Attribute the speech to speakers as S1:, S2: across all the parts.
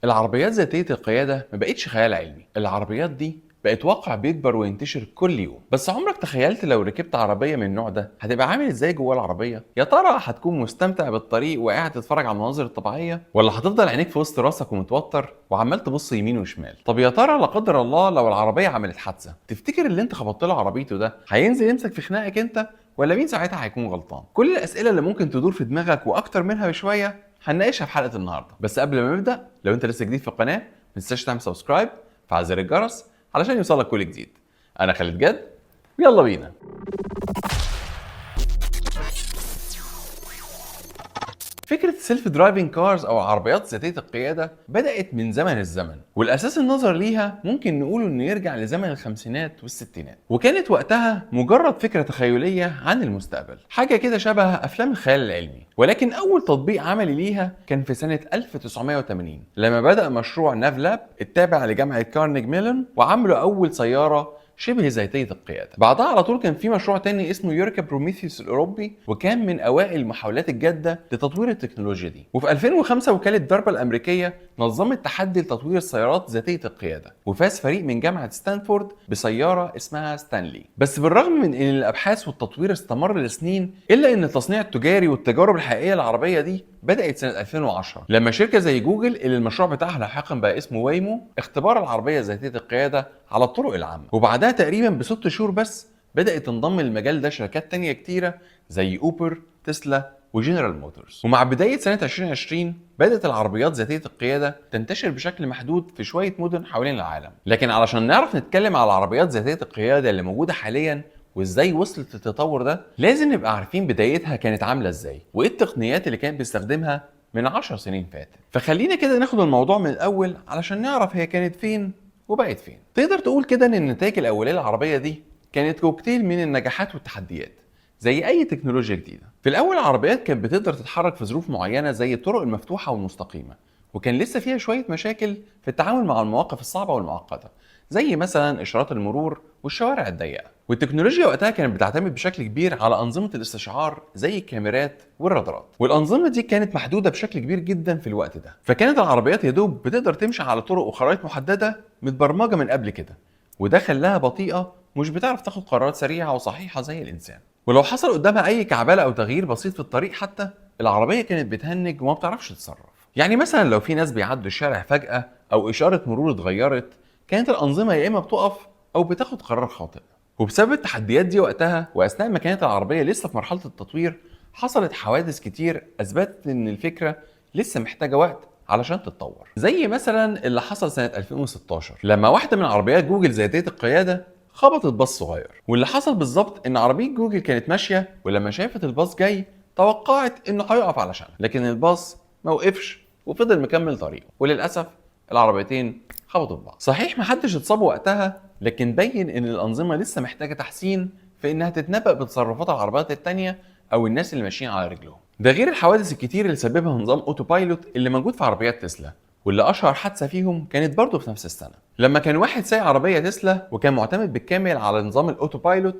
S1: العربيات ذاتية القيادة ما بقتش خيال علمي، العربيات دي بقت واقع بيكبر وينتشر كل يوم. بس عمرك تخيلت لو ركبت عربية من النوع ده هتبقى عامل ازاي جوه العربية؟ يا ترى هتكون مستمتع بالطريق وقاعد تتفرج على المناظر الطبيعية، ولا هتفضل عينيك في وسط راسك ومتوتر وعمال تبص يمين وشمال؟ طب يا ترى لا قدر الله لو العربية عملت حادثة، تفتكر اللي انت خبطت له عربيته ده هينزل يمسك في خناقك انت، ولا مين ساعتها هيكون غلطان؟ كل الأسئلة اللي ممكن تدور في دماغك وأكتر منها بشوية هنناقشها في حلقة النهاردة. بس قبل ما نبدأ، لو انت لسه جديد في القناة ما تنساش تعمل subscribe، فعل زر الجرس علشان يوصلك كل جديد. أنا خالد جد، يلا بينا. فكرة self driving cars أو عربيات ذاتية القيادة بدأت من زمن الزمن، والأساس النظر ليها ممكن نقول إنه يرجع لزمن الخمسينات والستينات، وكانت وقتها مجرد فكرة تخيلية عن المستقبل، حاجة كده شبه أفلام الخيال العلمي. ولكن أول تطبيق عملي ليها كان في سنة 1980 لما بدأ مشروع NavLab التابع لجامعة كارنيج ميلون، وعملوا أول سيارة شبه ذاتية القيادة. بعدها على طول كان في مشروع تاني اسمه يوريكا بروميثيوس الأوروبي، وكان من أوائل المحاولات الجادة لتطوير التكنولوجيا دي. وفي 2005 وكالة داربا الأمريكية نظمت تحدي لتطوير السيارات ذاتية القيادة، وفاز فريق من جامعة ستانفورد بسيارة اسمها ستانلي. بس بالرغم من ان الأبحاث والتطوير استمر لسنين، إلا ان التصنيع التجاري والتجارب الحقيقية العربية دي بدأت سنة 2010 لما شركة زي جوجل اللي المشروع بتاعها لاحقا بقى اسمه وايمو اختبار العربية ذاتية القيادة على الطرق العامة. وبعدها تقريبا ب6 شهور بس بدأت تنضم للمجال ده شركات تانية كتيرة زي أوبر، تسلا، وجنرال موتورز. ومع بداية سنة 2020 بدأت العربيات ذاتية القيادة تنتشر بشكل محدود في شوية مدن حوالين العالم. لكن علشان نعرف نتكلم على العربيات ذاتية القيادة اللي موجودة حاليا وازاي وصلت للتطور ده، لازم نبقى عارفين بدايتها كانت عاملة ازاي وايه التقنيات اللي كانت بتستخدمها من 10 سنين فاتت. فخلينا كده ناخد الموضوع من الأول علشان نعرف هي كانت فين وبقت فين. تقدر تقول كده ان النتائج الأولية للعربية دي كانت كوكتيل من النجاحات والتحديات زي أي تكنولوجيا جديدة. في الأول العربيات كانت بتقدر تتحرك في ظروف معينة زي الطرق المفتوحة والمستقيمة، وكان لسه فيها شوية مشاكل في التعامل مع المواقف الصعبة والمعقدة زي مثلا إشارات المرور والشوارع الضيقة. والتكنولوجيا وقتها كانت بتعتمد بشكل كبير على أنظمة الاستشعار زي الكاميرات والرادارات، والأنظمة دي كانت محدودة بشكل كبير جدا في الوقت ده، فكانت العربيات يا دوب بتقدر تمشي على طرق وخرائط محددة متبرمجة من قبل كده، وده خلاها بطيئة مش بتعرف تاخد قرارات سريعة وصحيحة زي الإنسان. ولو حصل قدامها أي كعبلة أو تغيير بسيط في الطريق حتى، العربية كانت بتهنج وما بتعرفش تتصرف. يعني مثلا لو في ناس بيعدوا الشارع فجأة أو إشارة مرور اتغيرت، كانت الأنظمة يا إما بتقف أو بتاخد قرار خاطئ. وبسبب التحديات دي وقتها وأثناء ما كانت العربية لسه في مرحلة التطوير، حصلت حوادث كتير أثبتت إن الفكرة لسه محتاجة وقت علشان تتطور، زي مثلا اللي حصل سنة 2016 لما واحدة من عربيات جوجل ذاتية القيادة خبطت باص صغير. واللي حصل بالظبط إن عربية جوجل كانت ماشية، ولما شافت الباص جاي توقعت إنه هيقف علشانها، لكن الباص ما وقفش وفضل مكمل طريقه، وللأسف العربيتين خبطوا في بعض. صحيح محدش اتصاب وقتها، لكن بين ان الانظمة لسه محتاجه تحسين في انها تتنبأ بتصرفات العربيات التانية او الناس اللي ماشيين على رجلهم. ده غير الحوادث الكتير اللي سببها نظام autopilot اللي موجود في عربيات تسلا، واللي اشهر حادثه فيهم كانت برضه في نفس السنة لما كان واحد سايق عربية تسلا وكان معتمد بالكامل على نظام ال autopilot،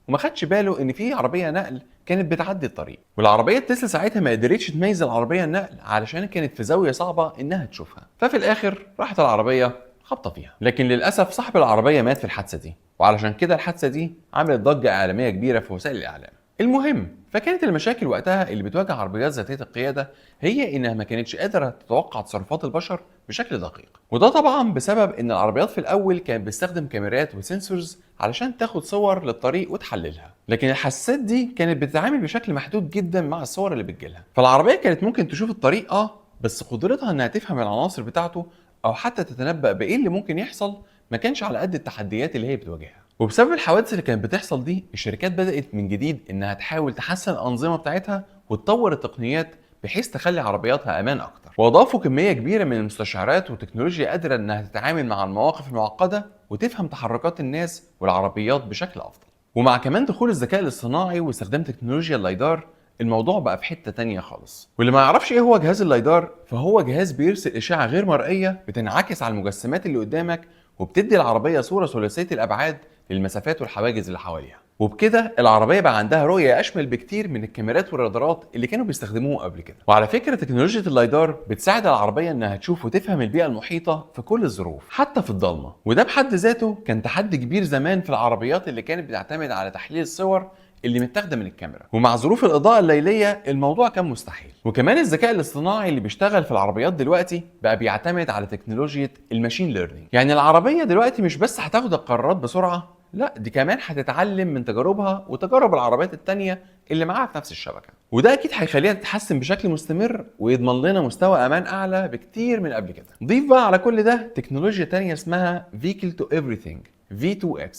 S1: وما خدش باله ان في عربية نقل كانت بتعدي الطريق، والعربية تسلا ساعتها ما قدرتش تميز العربية النقل علشان كانت في زاوية صعبة انها تشوفها، ففي الاخر راحت العربية خبطه فيها. لكن للاسف صاحب العربية مات في الحادثة دي، وعلشان كده الحادثة دي عملت ضجه اعلامية كبيرة في وسائل الاعلام. المهم فكانت المشاكل وقتها اللي بتواجه عربيات ذاتية القيادة هي انها ما كانتش قادرة تتوقع تصرفات البشر بشكل دقيق، وده طبعا بسبب ان العربيات في الاول كانت بتستخدم كاميرات وسنسورز علشان تاخد صور للطريق وتحللها، لكن الحساسات دي كانت بتتعامل بشكل محدود جدا مع الصور اللي بتجيلها. فالعربيه كانت ممكن تشوف الطريق بس قدرتها انها تفهم العناصر بتاعته او حتى تتنبأ بايه اللي ممكن يحصل ما كانش على قد التحديات اللي هي بتواجهها. وبسبب الحوادث اللي كانت بتحصل دي، الشركات بدأت من جديد انها تحاول تحسن الأنظمة بتاعتها وتطور التقنيات بحيث تخلي عربياتها امان اكتر، واضافوا كمية كبيرة من المستشعرات وتكنولوجيا قادرة انها تتعامل مع المواقف المعقدة وتفهم تحركات الناس والعربيات بشكل افضل. ومع كمان دخول الذكاء الاصطناعي واستخدام تكنولوجيا ال LiDAR، الموضوع بقى في حتة تانية خالص. واللي ما يعرفش ايه هو جهاز ال LiDAR، فهو جهاز بيرسل إشعة غير مرئية بتنعكس على المجسمات اللي قدامك، وبتدي العربية صورة ثلاثية الأبعاد للمسافات والحواجز اللي حواليها. وبكده العربية بقى عندها رؤية اشمل بكتير من الكاميرات والرادارات اللي كانوا بيستخدموه قبل كده. وعلى فكرة تكنولوجيا ال LiDAR بتساعد العربية انها تشوف وتفهم البيئة المحيطة في كل الظروف حتى في الضلمة، وده بحد ذاته كان تحدي كبير زمان في العربيات اللي كانت بتعتمد على تحليل الصور اللي متاخده من الكاميرا، ومع ظروف الاضاءة الليلية الموضوع كان مستحيل. وكمان الذكاء الاصطناعي اللي بيشتغل في العربيات دلوقتي بقى بيعتمد على تكنولوجيا ال machine learning. يعني العربية دلوقتي مش بس هتاخد القرارات بسرعه، لا دي كمان هتتعلم من تجاربها وتجارب العربيات التانية اللي معاها في نفس الشبكة، وده أكيد هيخليها تتحسن بشكل مستمر ويضمن لنا مستوى أمان أعلى بكتير من قبل كده. ضيف بقى على كل ده تكنولوجيا تانية اسمها Vehicle to Everything V2X،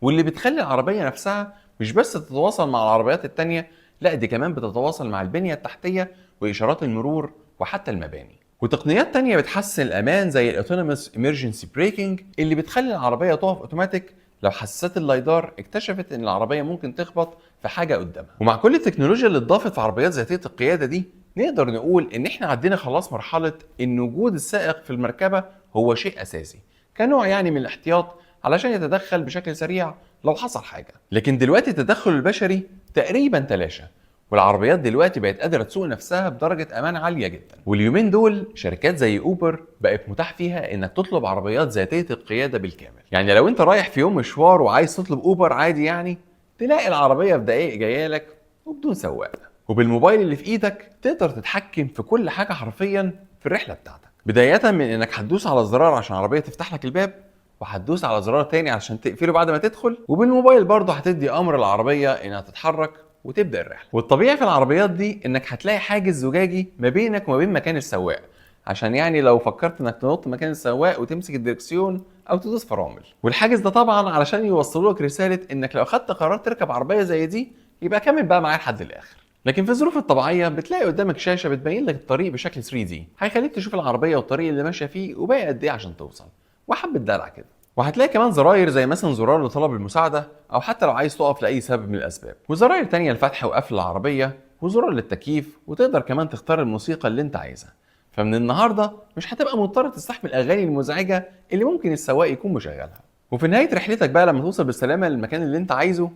S1: واللي بتخلي العربية نفسها مش بس تتواصل مع العربيات التانية، لا دي كمان بتتواصل مع البنية التحتية وإشارات المرور وحتى المباني. وتقنيات تانية بتحسن الأمان زي ال autonomous emergency braking اللي بتخلي العربية تقف اوتوماتيك لو حساسات ال LiDAR اكتشفت ان العربية ممكن تخبط في حاجة قدامها. ومع كل التكنولوجيا اللي اتضافت في عربيات ذاتية القيادة دي، نقدر نقول ان احنا عدينا خلاص مرحلة ان وجود السائق في المركبة هو شيء اساسي كنوع يعني من الاحتياط علشان يتدخل بشكل سريع لو حصل حاجه. لكن دلوقتي التدخل البشري تقريبا تلاشى، والعربيات دلوقتي بقت قادرة تسوق نفسها بدرجة امان عالية جدا. واليومين دول شركات زي اوبر بقت متاح فيها انك تطلب عربيات ذاتية القيادة بالكامل. يعني لو انت رايح في يوم مشوار وعايز تطلب اوبر عادي يعني تلاقي العربية في دقايق جاية لك وبدون سواق، وبالموبايل اللي في ايدك تقدر تتحكم في كل حاجة حرفيا في الرحلة بتاعتك، بداية من انك هتدوس على زرار عشان العربية تفتح لك الباب، وهتدوس على زرار تاني عشان تقفله بعد ما تدخل، وبالموبايل برضه هتدي امر العربية انها تتحرك وتبدا الرحلة. والطبيعي في العربيات دي انك هتلاقي حاجز زجاجي ما بينك وما بين مكان السواق، عشان يعني لو فكرت انك تنط مكان السواق وتمسك الدركسيون او تدوس فرامل. والحاجز ده طبعا علشان يوصلوا لك رسالة انك لو خدت قرار تركب عربية زي دي يبقى كمل بقى معايا لحد الاخر. لكن في الظروف الطبيعية بتلاقي قدامك شاشة بتبين لك الطريق بشكل 3D، هيخليك تشوف العربية والطريق اللي ماشية فيه وباقي قد ايه عشان توصل، وحبه دلع كده. وهتلاقي كمان زراير زي مثلا زرار لطلب المساعدة، او حتى لو عايز تقف لاي سبب من الاسباب، وزراير تانية لفتح وقفل العربية، وزرار للتكييف، وتقدر كمان تختار الموسيقى اللي انت عايزها. فمن النهارده مش هتبقى مضطر تستحمل الاغاني المزعجة اللي ممكن السواق يكون مشغلها. وفي نهاية رحلتك بقى لما توصل بالسلامة للمكان اللي انت عايزه،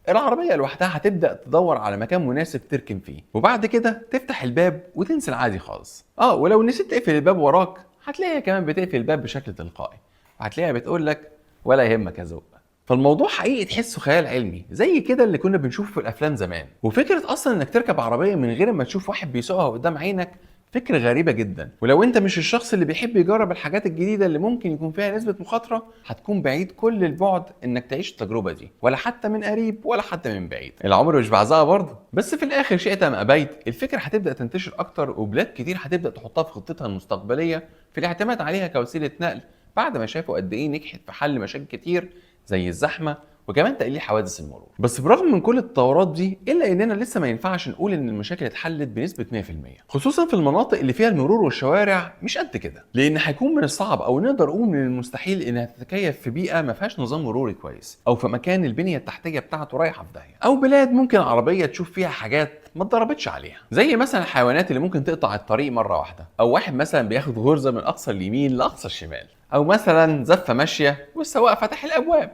S1: العربية لوحدها هتبدا تدور على مكان مناسب تركن فيه، وبعد كده تفتح الباب وتنزل عادي خالص. ولو نسيت تقفل الباب وراك هتلاقيها كمان بتقفل الباب بشكل تلقائي، وهتلاقيها بتقول لك ولا يهمك يا ذوق. فالموضوع حقيقي تحسه خيال علمي زي كده اللي كنا بنشوفه في الافلام زمان. وفكره اصلا انك تركب عربية من غير ما تشوف واحد بيسوقها قدام عينك فكرة غريبة جدا، ولو انت مش الشخص اللي بيحب يجرب الحاجات الجديدة اللي ممكن يكون فيها نسبة مخاطرة هتكون بعيد كل البعد انك تعيش التجربة دي، ولا حتى من قريب ولا حتى من بعيد. العمر مش بعزقها برضه، بس في الاخر شئت ام ابيت الفكرة هتبدأ تنتشر اكتر، وبلاد كتير هتبدأ تحطها في خطتها المستقبلية في الاعتماد عليها كوسيلة نقل، بعد ما شافوا قد ايه نجحت في حل مشاكل كتير زي الزحمة وكمان تقليل حوادث المرور. بس برغم من كل التطورات دي الا اننا لسه ما ينفعش نقول ان المشاكل اتحلت بنسبة 100%، خصوصا في المناطق اللي فيها المرور والشوارع مش قد كده، لان هيكون من الصعب او نقدر نقول من المستحيل انها تتكيف في بيئة ما فيهاش نظام مروري كويس، او في مكان البنية التحتية بتاعته رايحة في داهية، او بلاد ممكن عربية تشوف فيها حاجات ما اتدربتش عليها، زي مثلا الحيوانات اللي ممكن تقطع الطريق مرة واحدة، او واحد مثلا بياخد غرزه من اقصى اليمين لاقصى الشمال، او مثلا زفه ماشية والسواق فتح الابواب.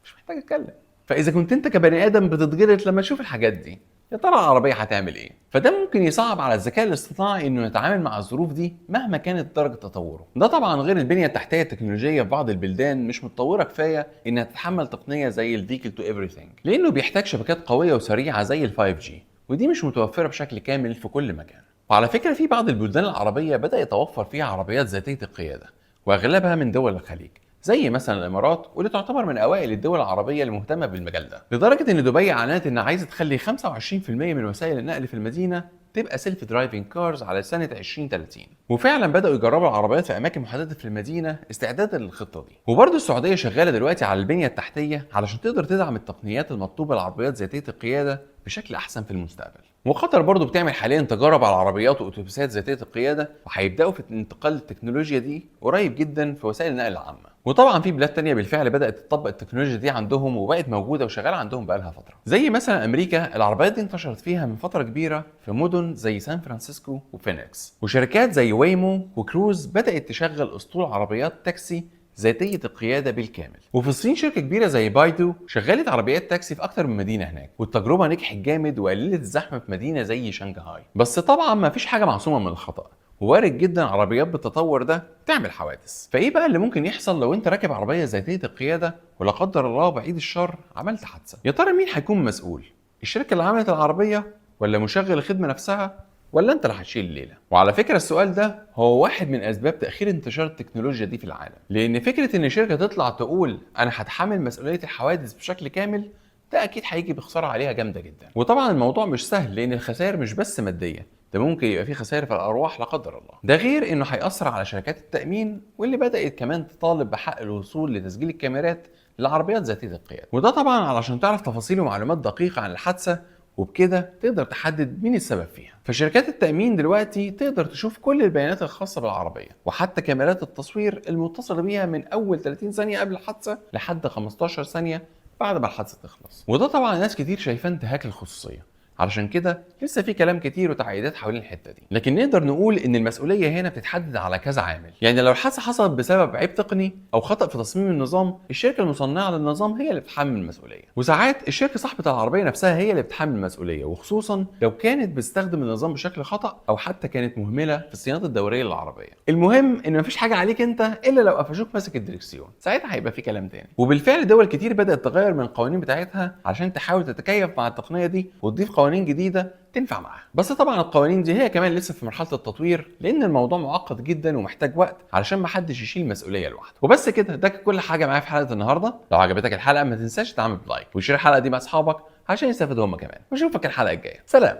S1: مش محتاج اتكلم. فاذا كنت انت كبني ادم بتتجلط لما تشوف الحاجات دي، يا ترى العربية هتعمل ايه؟ فده ممكن يصعب على الذكاء الاصطناعي انه يتعامل مع الظروف دي مهما كانت درجه تطوره. ده طبعا غير البنية التحتية التكنولوجية في بعض البلدان مش متطورة كفاية انها تتحمل تقنية زي ال vehicle to everything، لانه بيحتاج شبكات قوية وسريعة زي ال 5G، ودي مش متوفرة بشكل كامل في كل مكان. وعلى فكرة في بعض البلدان العربية بدا يتوفر فيها عربيات ذاتية القيادة، واغلبها من دول الخليج زي مثلا الامارات، واللي تعتبر من اوائل الدول العربية المهتمة بالمجال ده، لدرجة ان دبي اعلنت انها عايزه تخلي 25% من وسائل النقل في المدينة تبقى self driving cars على سنة 2030، وفعلا بداوا يجربوا العربيات في اماكن محددة في المدينة استعدادا للخطه دي. وبرضه السعودية شغالة دلوقتي على البنية التحتية علشان تقدر تدعم التقنيات المطلوبة للعربيات ذاتية القيادة بشكل احسن في المستقبل. وقطر برضه بتعمل حاليا تجارب على عربيات واتوبيسات ذاتية القيادة، وهيبداوا في الانتقال للتكنولوجيا دي قريب جدا في وسائل النقل العامة. وطبعا في بلاد تانية بالفعل بدات تطبق التكنولوجيا دي عندهم وبقت موجودة وشغالة عندهم بقالها فترة، زي مثلا امريكا العربيات دي انتشرت فيها من فترة كبيرة في مدن زي سان فرانسيسكو وفينيكس، وشركات زي ويمو وكروز بدات تشغل اسطول عربيات تاكسي ذاتية القيادة بالكامل. وفي الصين شركة كبيرة زي بايدو شغلت عربيات تاكسي في اكتر من مدينة هناك، والتجربة نجحت جامد وقللت الزحمة في مدينة زي شنغهاي. بس طبعا ما فيش حاجة معصومة من الخطا، ووارد جدا عربيات بالتطور ده تعمل حوادث. فايه بقى اللي ممكن يحصل لو انت راكب عربية ذاتية القيادة ولا قدر الله بعيد الشر عملت حادثه؟ يا ترى مين هيكون مسؤول؟ الشركة اللي عملت العربية، ولا مشغل الخدمة نفسها، ولا انت اللي هتشيل الليلة؟ وعلى فكرة السؤال ده هو واحد من اسباب تاخير انتشار التكنولوجيا دي في العالم، لان فكرة ان شركة تطلع تقول انا هتحمل مسؤولية الحوادث بشكل كامل، ده اكيد هيجي بخسارة عليها جامدة جدا. وطبعا الموضوع مش سهل، لان الخسائر مش بس مادية، ده ممكن يبقى فيه خسائر في الارواح لا قدر الله. ده غير انه هيأثر على شركات التأمين، واللي بدأت كمان تطالب بحق الوصول لتسجيل الكاميرات للعربيات ذاتية القيادة. وده طبعا علشان تعرف تفاصيل ومعلومات دقيقة عن الحادثة، وبكده تقدر تحدد مين السبب فيها. فشركات التأمين دلوقتي تقدر تشوف كل البيانات الخاصة بالعربية، وحتى كاميرات التصوير المتصلة بيها من أول 30 ثانية قبل الحادثة لحد 15 ثانية بعد ما الحادثة تخلص. وده طبعا ناس كتير شايفاه انتهاك للخصوصية، علشان كده لسه في كلام كتير وتعقيدات حوالين الحتة دي. لكن نقدر نقول ان المسؤولية هنا بتتحدد على كذا عامل. يعني لو الحادثة حصلت بسبب عيب تقني او خطا في تصميم النظام، الشركة المصنعة للنظام هي اللي بتتحمل المسؤولية. وساعات الشركة صاحبه العربية نفسها هي اللي بتتحمل المسؤولية، وخصوصا لو كانت بتستخدم النظام بشكل خطا او حتى كانت مهملة في الصيانات الدورية للعربية. المهم ان مفيش حاجة عليك انت الا لو قفشوك ماسك الدركسيون، ساعتها هيبقى في كلام تاني. وبالفعل دول كتير بدات تغير من القوانين بتاعتها عشان تحاول تتكيف مع التقنية دي وتضيف قوانين جديدة تنفع معاها. بس طبعا القوانين دي هي كمان لسه في مرحلة التطوير، لان الموضوع معقد جدا ومحتاج وقت علشان ما حدش يشيل مسؤولية لوحده. وبس كده، ده كل حاجة معايا في حلقة النهارده. لو عجبتك الحلقة ما تنساش تعمل like وشير الحلقة دي مع اصحابك عشان يستفيدوا هم كمان. واشوفك الحلقة الجاية. سلام.